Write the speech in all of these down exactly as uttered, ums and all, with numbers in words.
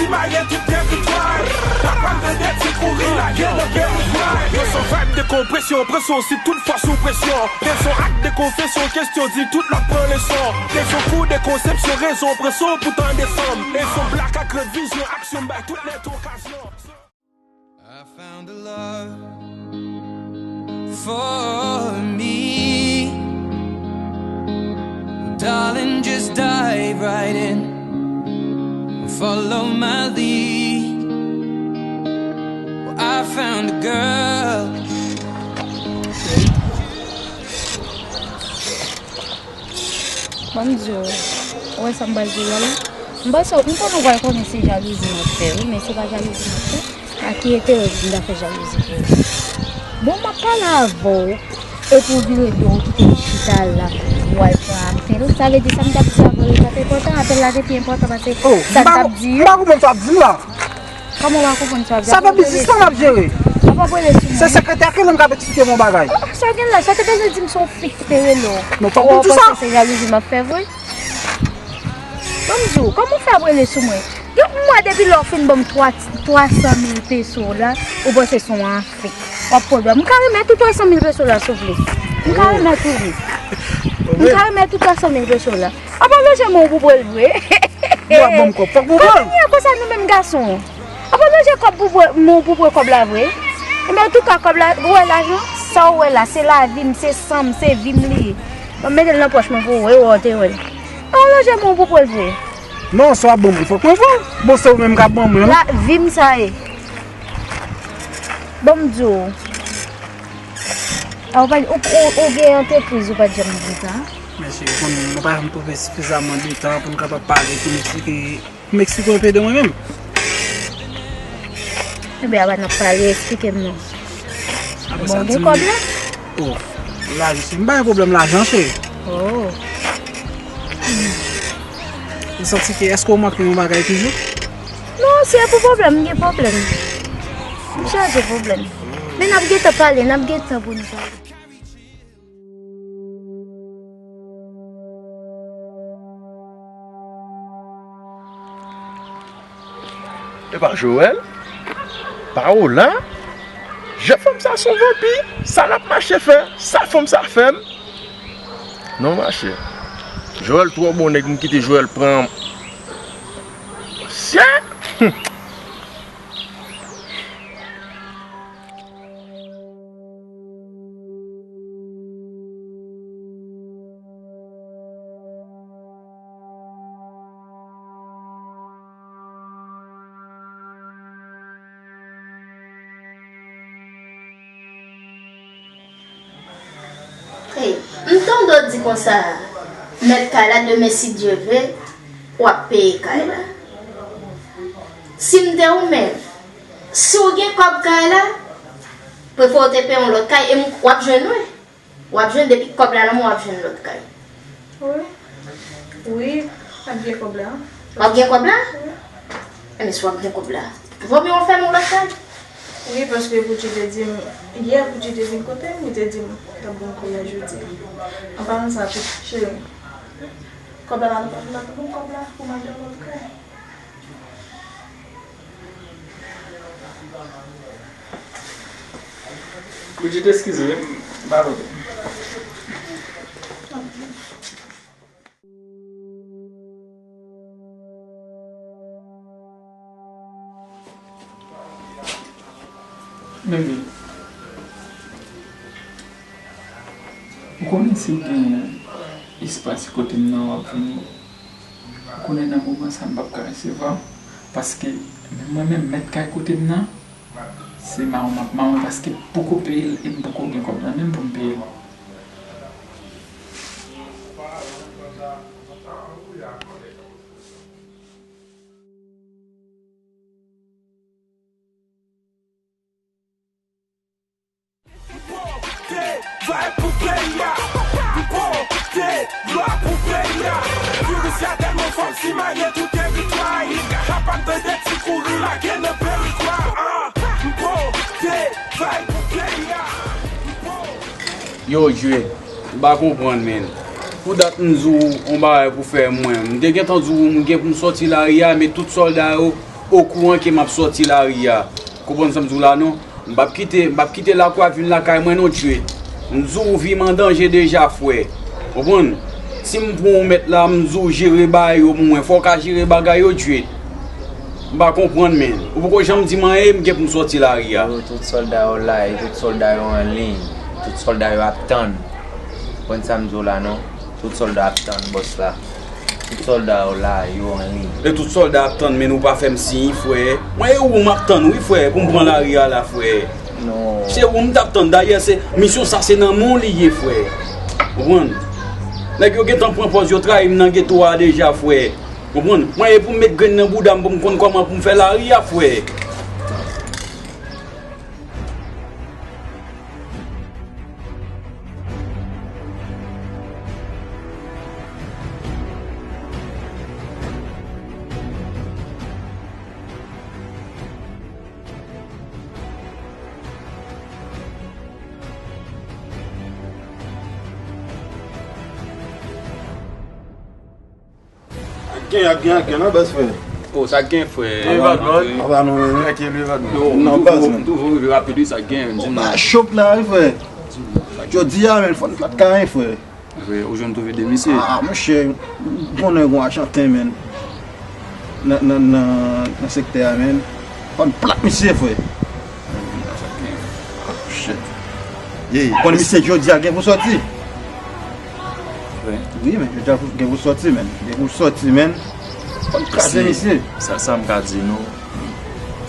Maye tout tèritwa. Kapab de dèt si kouri lage nan peritwa. Yo son vibe de konpresyon, pran son si tout fwa sou presyon. Gen son ak de konfesyon, kesyon di tout lòt pran leson. Gen son kou de konsepsyon, rezon pran son pou tande fanm. E son blak ak gran vizyon, aksyon bay tout nèt okazyon. I found a love for me. Darling, just dive right in. Follow my lead. Well, I found a girl. Ban m di w, ou wè sa m pral di w la la? M panse, m konnen w pral konnen se jalouzi m ap fè, wi, men se pa jalouzi m ap fè. A ki enterè m ta fè jalouzi pou ou? Bon, m ap pale avè w, epi w vire do w kite m chita la, w al pran apèl. Sa vle di sa m t ap di avè w, li pa t enpòtan, apèl la te pi enpòtan pase sa m t ap di yo. M pa konprann sa w ap di m la. Kòman w pa konprann sa w ap di? Sa pa biznis mwen m ap jere. Apa w ap rele sou mwen? Se sekretè ke l m k ap eksplike m yon bagay. Oh, sa w gen la, sa te bezwen di m se yon fi ki te rele w. Non, fòk ou di sa. Ou panse se jalouzi m ap fè vre? Ban m di w, kòman w fè ap rele sou mwen? Gen mwa depi lè w fin ban m twa, twa san mil peso w la, ou panse se yon afè. W ap pran dwa. M ka remèt ou twa san mil peso w la, souple. M ka remèt ou li. M ka remèt ou twa san mil peso w la. Apa w lonje men w pou pran l vre? Ou ap ban m kòb, fòk pou pran l. Kòman konsa nou menm gason? Apa w lonje kòb pou pran, men w pou pran kòb la vre? Enben, antouka, kòb la, ou wè lajan? Sa w wè la, se lavi m, se san m, se vi m li ye. Ban m mete l nan pòch mwen pou w wè, wè w te wè l. Ou lonje men w pou pran l vre? Non, sa w ap ban mwen, fòk mwen pran l. Bon, se ou menm k ap ban mwen, wi. La, vi m sa ye. Ban m di w. A, ou pa, ou, ou, ou gen antrepriz, ou pa t janm di sa? Mèsi, ou konn, mwen pa janm twouve sifizaman de tan pou n kapab pale, pou n eksplike, pou m eksplike w enpe de mwen menm. Enben, apa n ap pale, eksplike m non. Apre sa, di m. Bon, gen kòb la? Oh, lajan, cheri. M pa gen pwoblèm lajan, cheri. Oh. Ou santi ke, èske w manke yon bagay toujou? Non, si e pou pwoblèm, m gen pwoblèm. M chaje pwoblèm. Men n ap gentan pale, n ap gentan pou n pale. Epa Joel, Paola, jan fanm sa se yon vanpi, sa l ap mache fè, sa fanm sa fè m. Non, machè. Joel twò bon nèg, m kite Joel pran. Chè! Hum. Hey, m tande w di konsa, mèt kay la, demen, si Dye vle, w ap peye kay la. Si m te ou menm, si w gen kòb kay la, prefere w te peye yon lòt kay, e m, w ap jwenn, wi. W ap jwenn, depi kòb la nan men w, w ap jwenn lòt kay. Wi. Wi, m ap gen kòb la. W ap gen kòb la? Wi. Enben, si w ap gen kòb la, vòmye w fè m yon lòt kay. Wi, paske Gucci te di m, yè Gucci te vin kote m, li te di m, t ap gen yon kouyè jodi. An palan sa tou, cheri, kòb la, la, la, la, bon, kòb la, pou m al jwenn lòt kay. Brigitte, eskize, m pa kote. Baby, ou konnen si w gen espas kote m nan, w ap vini. Ou konnen nan moman sa, m p ap ka resevwa w, paske mwen menm, mèt kay kote m nan, se mawon m ap mawon, paske m poko peye l e m poko gen kòb nan men m pou m peye l. M pote vibe pou peyi a. M pote glwa pou peyi a. Viris la tèlman fò, l simaye tout tèritwa. Nèg kapab tande ti kouri lage nan peritwa. Ah, m pote vibe pou peyi a. M pote. Yo, Dre, m pa konprann, menn. Pou dat m di w yon bagay pou fè mwen. M te gentan di w m gen pou m sòti lari a, men tout sòlda yo, okouran ke m ap sòti lari a. Konprann sa m di w la non? M p ap kite, m p ap kite lakou a vin lakay mwen non, Djed. M di w, vi m an danje deja, frè. Konprann? Si m pran w mèt la, m di w jere bagay yo pou mwen. Fò w ka jere bagay yo, Djed. M pa konprann, men. Ou poko janm di m anyen, m gen pou m sòti lari a. Yo, tout sòlda yo la, e tout sòlda yo an liy. Tout sòlda yo ap tann. Konprann sa m di w la non? Tout sòlda ap tann bòs la. Tout sòlda yo la, yo an liy. E tout sòlda ap tann, men ou pa fè m siy, frè. Mwen, e ou m ap tann, wi, frè, pou m pran lari a la, frè. Non. Se ou m t ap tann. Dayè, se, misyon sa, se nan men w li ye, frè. Konprann? Nèg yo gentan pran pòz yo trayi m nan geto a deja, frè. Konprann? Mwen, e pou m met grenn nan bouda m pou m konn kòman pou m fè lari a, frè. Ak gen, ak gen, ak gen, nan baz, frè. Oh, sa gen, frè. Eva Gold. Apa non, men. Tranquille, Eva Gold. Yo, nan baz, men. M toujou rive rapid, wi, sa gen, di m. Ba chòk la, wi, frè. Jodi a, men, fò n plat kayen, frè. Frè, ou jwenn touve de misye? Ah, monchè, konnen gon Ajanten, men. Nan, nan, nan, nan sektè a, men. Fò n plat misye, frè. Shit. Ye, konn misye jodi a gen pou sòti? Vre? Wi, men jodi a gen pou sòti, men. Gen pou sòti, men. Fò n kraze misye. Sa, sa m ka di nou,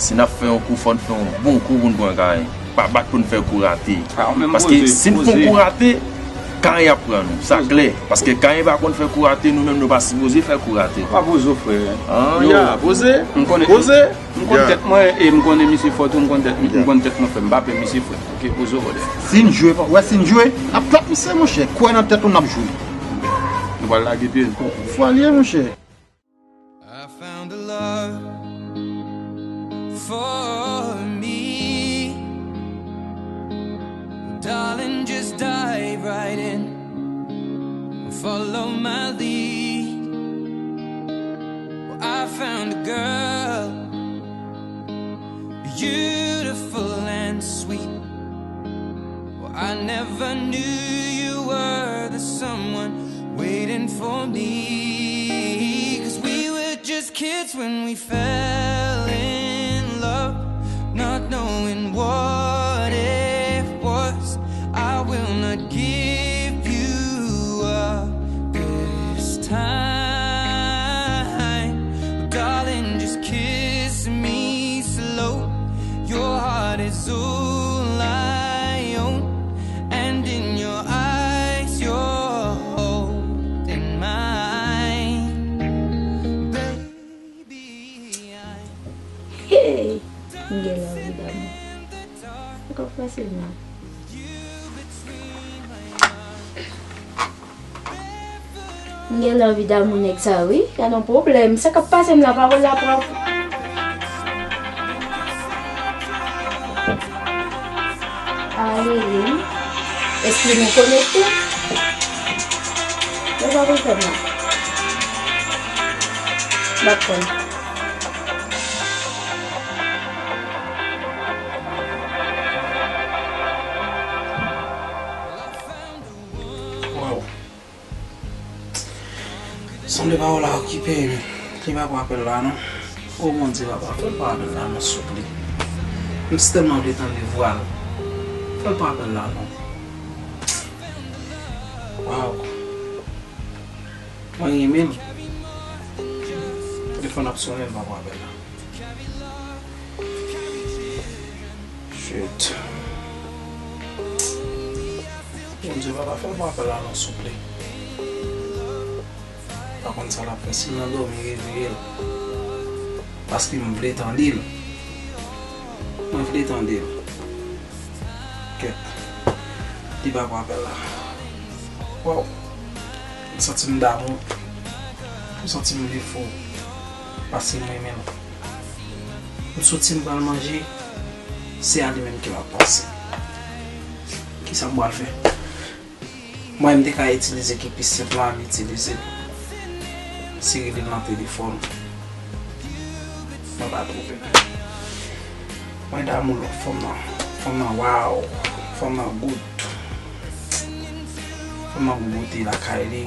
si n ap fè yon kou, fò n fè yon bon kou pou n pran kayen. Pa bat pou n fè kou rate. Paske si n fè yon kou rate, kayen ap pran nou. Sa klè. Paske kayen pa konn fè kou rate, nou menm nou pa sipoze fè kou rate. Pa poze w, frè. Ah, ya, poze. M konnen. Poze. M konn tèt mwen e m konnen misye fò tou, m konn tèt, m konn tèt mwen, frè. M pa pè misye, frè. Ok, poze w, brother. Si n jwe, wè, si n jwe, n ap plat misye, monchè. Kwè nan tèt ou, n ap jwe. Nou pral lage pye n. Fwa l ye, monchè. I found a love for me. Darling, just dive right in. Follow my lead. Well, I found a girl, beautiful and sweet. Well, I never knew you were the someone waiting for me. 'Cause we were just kids when we fell in love, not knowing what it was. I will not give you up this time. Darling, just kiss me slow. Your heart is all I own, and in your eyes, you're holding mine. Baby, I'm Hey! M gen lanvi damou. Sa k ap pase menm? M gen lanvi damou nèg sa wi. Gade yon pwoblèm. Sa k ap pase m la, pawòl la pwòp. A rele m. Èske nou konekte? Yo pa konn fè m la. M ap konn. Waw. Sanble pawòl la okipe, men li pa pran apèl la, non. O Bondye, papa, fè l pran apèl la, non, souple. M tèlman vle tande vwa l. Fè l pran apèl la, non. Waw. Mwen renmen l. Telefòn ap sonnen, l pa pran apèl la. Shit. Bondye, papa, fè l pran apèl la non, souple. Pa konn sa l ap fè. Si l nan dòmi, reveye l. Paske m vle tande l. Mwen vle tande l. Kèt. Li pa pran apèl la. Waw. M santi m damou. M santi m vle fou. Paske m renmen l. M soti, m pral manje, se a li menm ke m ap panse. Kisa m pral fè? Mwen, m te ka itilize ki pi senp la, m itilize l. Se rele l nan telefòn. Mwen pa twouve. Mwen damou fanm nan. Fanm nan, waw. Fanm nan gout. Fanm nan goute lakay li.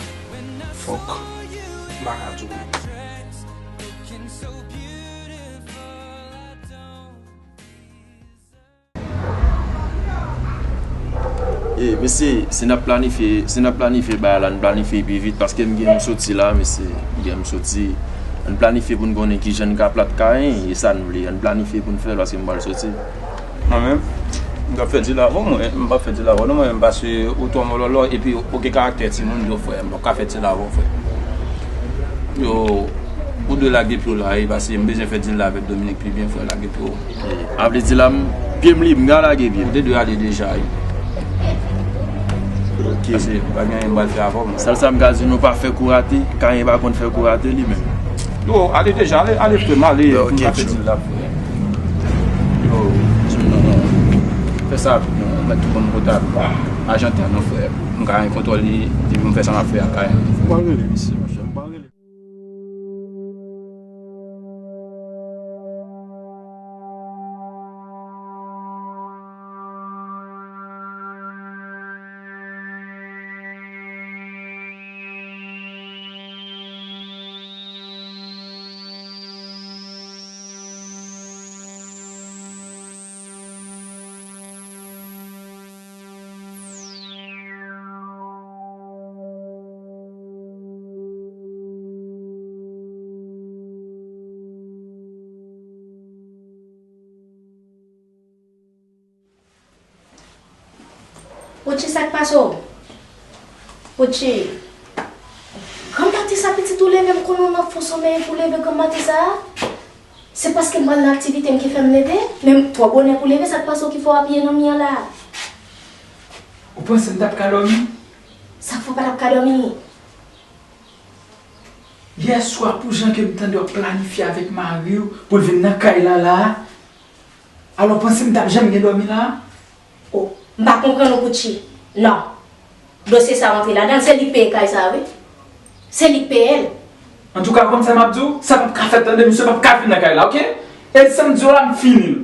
Fòk m pa ka di w. E, mesye, si n ap planifye, si n ap planifye bagay la, n planifye pi vit, paske m gen yon soti la, mesye, m gen yon soti. Ann planifye pou n konnen kijan n ka plat kayen, e sa n vle. Ann planifye pou n fè l, paske m pral soti. Mwen menm, m t ap fè dil avè w, mwen, m p ap fè dil avè w non, mwen menm, paske ou twò mòlòlò, epi ou gen karaktè timoun, yo, frè, m p ap ka fè dil avè w, frè. Yo, ou dwe lage pye w la, wi, paske m bezwen fè dil la avèk Dominique pi byen, frè, lage pye w. A vle di la, m, pye m lib, m ka lage pye m. Ou te dwe ale deja, wi. Ok. Paske pa gen anyen m pral fè avè w, non. Sèl sa m ka di nou, pa fè kou rate, Kayen pa konn fè kou rate li menm. Yo, ale deja, ale, ale, frè m, ale, pou m ka fè dil la, frè. Yo, fè sa, non, mèt tou konn kote ajan tan non, frè. M ka gen kontwòl li, depi m fè sa m ap fè a, Kayen. M pral rele misye, monchè, m pral rele. Poutji, sa k pase w? Poutji, granm maten sa pitit ou leve, m konnen w nan fon somèy pou leve granm maten sa a? Se paske m pral nan aktivite m ki fè m leve? Men twò bonè pou leve, sa k pase w ki fè w apiye nan mi an la a? Ou panse m t ap ka dòmi? Sa k fè w pa t ap ka dòmi? Yè swa pou jan ke m tande w ap planifye avèk mari w pou l vin nan kay la la a, alò w panse m t ap janm gen dòmi la a? Oh, m pa konprann ou Poutji. Non. Dosye sa w antre ladan l, se li k peye kay sa a wi. Se li k peye l. Antouka, ou konn sa m ap di w? Sa p ap ka fèt tande, misye p ap ka vin nan kay la, oke? E sa m di w la, m fini l.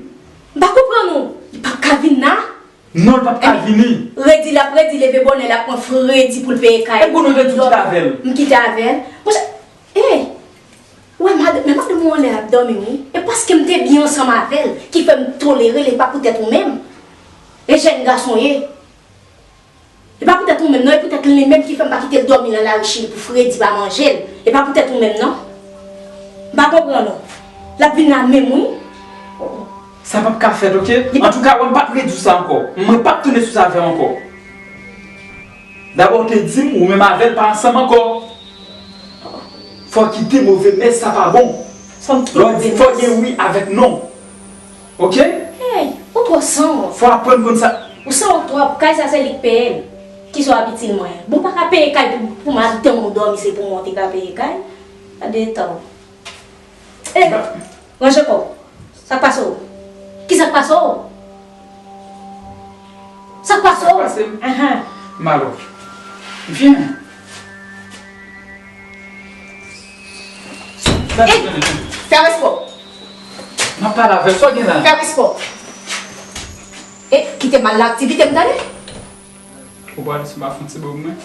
M pa konprann ou. Li p ap ka vin la? Non, l p ap ka vini. Redi l ap redi, leve bonè, l ap pran fredi pou l peye kay. E pou nou te tou kite avè l. M kite avè l. Monchè, ey! Ou wè madanm, men madanm ou anlè ap dòmi wi. E paske m te byen ansanm avè l ki fè m tolere l, e pa poutèt ou menm. E jèn gason w ye. E pa poutèt ou menm non, e poutèt li menm ki fè m pa kite l dòmi nan lari chili pou fredi pa manje l. E pa poutèt ou menm non. M pa konprann ou. L ap vin la menm wi. Sa p ap ka fèt, oke? Antouka, wè m p ap redwi sa ankò. Mwen p ap tounen sou zafè ankò. Dabò, w te di m, ou menm avè l pa ansanm ankò. Fò w kite move mès, sa pa bon. Lè w di fò gen wi avèk non. Oke? Hey, ou twò sanwont. Fò w aprann konn sa. Ou sanwont twòp, kay sa se li k peye l. Kisa w ap itil mwen? Bon, w pa ka peye kay pou, pou madanm ou dòmi, se pou mwen w te ka peye kay? Gade eta w. Ey, ranje kò w. Sa k pase w? Kisa k pase w? Sa k pase w? Sa k pase m? Ahan. M alò. Vyen. Ey, fè respè w. M ap pale avè l, sa w gen la? Fè respè w. E, kite m al nan aktivite m, tande? Ou pral di m pa fè yon ti bob mwen?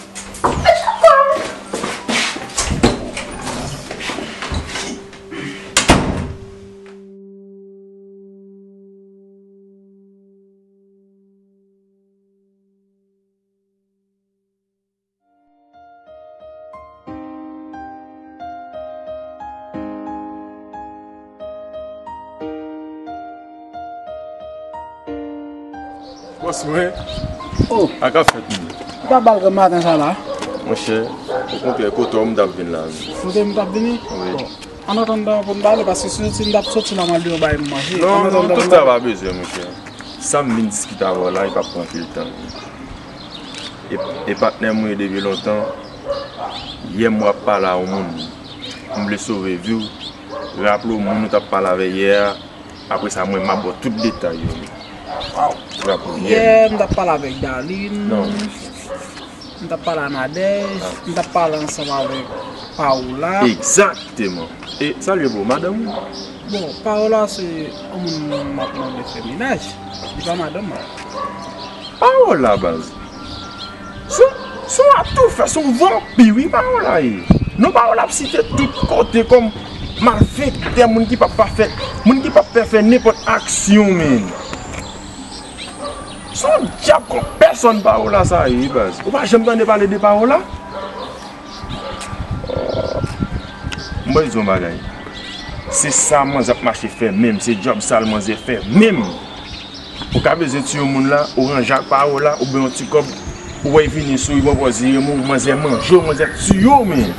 Bòs mwen. Oh. A ka fèt moun. Ou pa bal granm maten sa la? Monchè, okontrè, kote w m t ap vin la. Kote m t ap vini? Wi. Bon. An atandan pou n pale, paske si, si m t ap soti la, m al di yon bagay m manje. Non, non, tout sa pa bezwen, monchè. Sa m vin diskite avè w la, li p ap pran anpil tan. E, e patnè m ou ye depi lontan. Yè m w ap pale a yon moun. M vle sove vi w. Raple w moun ou t ap pale avè yè a. Apre sa, mwen, m ap ba w tout detay yo. Waw! Raple w yè. Yè, m t ap pale avèk Darline. Non. M t ap pale a Nadège. M t ap pale ansanm avèk Paola. Egzakteman. E, salye bro, madanm ou? Bon, Paola se yon moun m ap mande fè menaj. Li pa madanm mwen. Paola, baz. Se, se yon atoufè, se yon vanpi, wi, Paola ye. Non, Paola ap site tout kote kòm malfektè, moun ki p ap pa fè, moun ki p ap pa fè nenpòt aksyon, men. Se yon dyab kon pèsòn Paola sa ye, baz. Ou pa janm tande pale de Paola? Oh. M bay di yon bagay. Se sa manzè ap mache fè menm, se djòb sal manzè fè menm. Ou ka bezwen tiye yon moun la, ou ranje ak Paola, ou bay yon ti kòb, ou wè vini sou li, bon, bon, zire mou, manzè manje w, manzè tiye w, men.